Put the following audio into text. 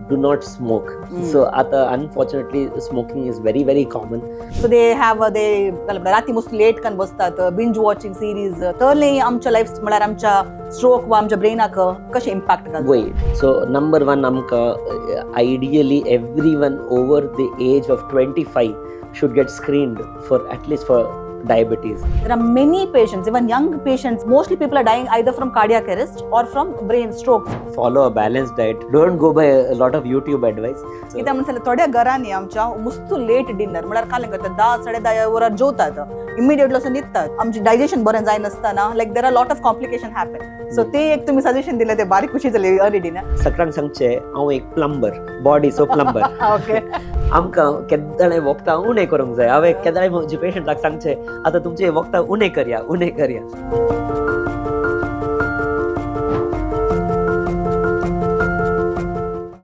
Do not smoke. So आतां unfortunately smoking is very very common. So they have they राती most late कन बसतात, binge watching series, तर आमच्या life म्हळ्यार आमच्या स्ट्रोक वा आमच्या ब्रेनाक कशें इम्पॅक्ट घालता? वय, सो नंबर वन आमकां ideally everyone over the age of 25 should get screened for at least for diabetes. There are many patients, even young patients, mostly people are dying either from cardiac arrest or from brain strokes. Follow a balanced diet. Don't go by a lot of YouTube advice. So, कित्याक म्हणसर थोड्या घरांनी आमच्या मुस्तू late dinner, म्हळ्यार काल करतात 10 10:30 वरार जेवतात, immediately असं न्हिदतात. आमचे डायजेशन बरें जायनासतना like there are lot of complication happen. So ते एक तुम्ही सजेशन दिलें, ते बारीक खुशी जाली, अर्ली डिनर. सगळ्यांक सांगचें, हांव एक प्लंबर, बॉडीचो प्लंबर. आमकां केदळे वखदां उणें करूंक जाय. हांवें केदळे म्हजे पेशंटाक सांगचें, आतां तुमचे वखदां उणें करया, उणें करया.